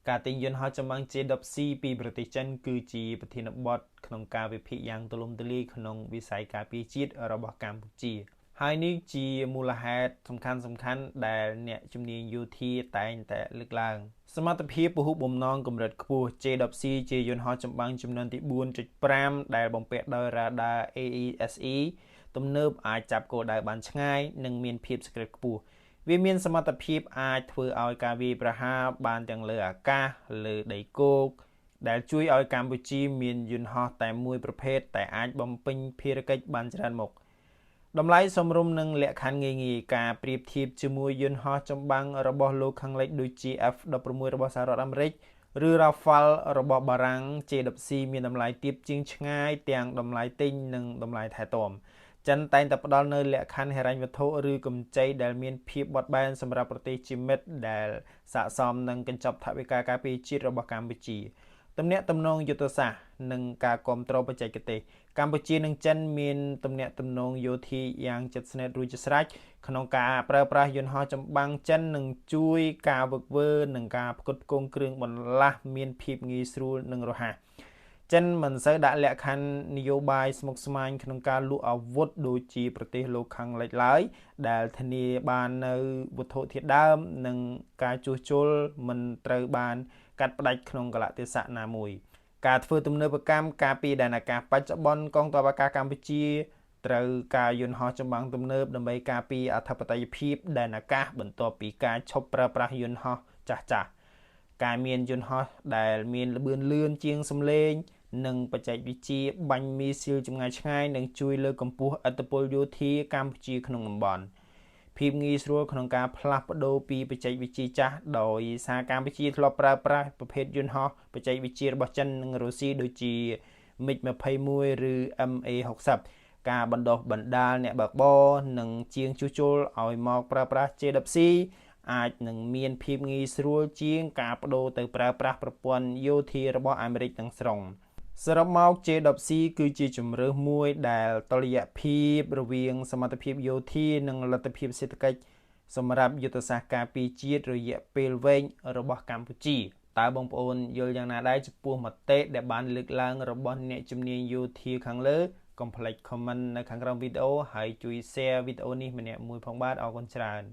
ការទិញយន្តហោះចម្បាំង J-10C ពីប្រទេសចិនគឺជាប្រធានបទក្នុងការវិភាគយ៉ាងទូលំទូលាយក្នុងវិស័យការពារជាតិរបស់កម្ពុជា ហើយនេះជាមូលហេតុសំខាន់ៗដែលអ្នកជំនាញយោធាតែងតែលើកឡើង សមត្ថភាពពហុបំណងកម្រិតខ្ពស់ J-10C ជាយន្តហោះចម្បាំងចំនួនទី4.5ដែលបំពាក់ដោយរ៉ាដា AESA ទំនើបអាចចាប់គោលដៅបានឆ្ងាយនិងមានភាពសុក្រិតខ្ពស់វាមានសមត្ថភាពអាចធ្វើឲ្យការវាយប្រហារបានទាំងលើអាកាសលើដីគោកដែលជួយឲ្យកម្ពុជាមានយន្តហោះតែមួយប្រភេទតែអាចបំពេញភារកិច្ចបានច្រើនមុខតម្លៃសមរម្យនិងលក្ខខណ្ឌងាយៗការប្រៀបធៀបជាមួយយន្តហោះចម្បាំងរបស់លោកខាងលិចដូចជា F-16 របស់សហរដ្ឋអាមេរិកឬ Rafale របស់បារាំង J-10C មានតម្លៃទាបជាងឆ្ងាយទាំងតម្លៃទិញនិងតម្លៃថែទាំចិនតែងតែផ្ដល់នូវលក្ខខណ្ឌហិរញ្ញវត្ថុឬកម្ចីដែលមានភាពបត់បែនសម្រាប់ប្រទេសជាមិត្តដែលស័ក្តិសមនឹងកញ្ចប់ថវិកាការពារជាតិរបស់កម្ពុជាទំនាក់ទំនងយុទ្ធសាស្ត្រនិងការគ្រប់គ្រងបច្ចេកទេសកម្ពុជានិងចិនមានទំនាក់ទំនងយោធាយ៉ាងជិតស្និទ្ធរួចជាស្រេចក្នុងការប្រើប្រាស់យន្តហោះចម្បាំងចិននឹងជួយការហ្វឹកហ្វឺននិងការផ្គត់ផ្គង់គ្រឿងបន្លាស់មានភាពងាយស្រួលនិងរហ័សចិនមិនសូវដាក់លក្ខខណ្ឌនយោបាយស្មុគស្មាញក្នុងការលក់អាវុធដូចជាប្រទេសលោកខាងលិចឡើយដែលធានាបាននូវវត្ថុធាតុដើមនិងការជួសជុលមិនត្រូវបានកាត់ផ្តាច់ក្នុងកលៈទេសៈណាមួយការធ្វើទំនើបកម្មការពីដែនអាកាសបច្ចុប្បន្នកងទ័ពអាកាសកម្ពុជាត្រូវការយន្តហោះចម្បាំងទំនើបដើម្បីការពារអធិបតេយ្យភាពដែនអាកាសបន្ទាប់ពីការឈប់ប្រើប្រាស់យន្តហោះចាស់ចាស់ការមានយន្តហោះដែលមានល្បឿនលឿនជាងសំឡេងនិងបច្ចេកវិទ្យាបាញ់មីស៊ីលចម្ងាយឆ្ងាយនឹងជួយលើកកម្ពស់ឥទ្ធិពលយោធាកម្ពុជាក្នុងតំបន់ភាពងាយស្រួលក្នុងការផ្លាស់ប្ដូរពីបច្ចេកវិទ្យាចាស់ដោយសារកម្ពុជាធ្លាប់ប្រើប្រាស់ប្រភេទយន្តហោះបច្ចេកវិទ្យារបស់ចិននិងរុស្ស៊ីដូចជា MiG-21 ឬ MA60 ការបណ្ដុះបណ្ដាលអ្នកបើកបរនិងជាងជួសជុលឲ្យមកប្រើប្រាស់ J-10C អាចនឹងមានភាពងាយស្រួលជាងការបដូរទៅប្រើប្រាស់ប្រព័ន្ធយោធារបស់អាមេរិកទាំងស្រុងសរុបមក J-10C គឺជាជម្រើសមួយដែលតុល្យភាពរវាងសមត្ថភាពយោធានិងលទ្ធភាពសេដ្ឋកិច្ចសម្រាប់យុទ្ធសាស្ត្រការពារជាតិរយៈពេលវែងរបស់កម្ពុជាតើបងប្អូនយល់យ៉ាងណាដែរចំពោះមតិដែលបានលើកឡើងរបស់អ្នកជំនាញយោធាខាងលើកុំភ្លេច comment នៅខាងក្រោមវីដេអូហើយជួយ share វីដេអូនេះម្នាក់មួយផងបាទអរគុណច្រើន។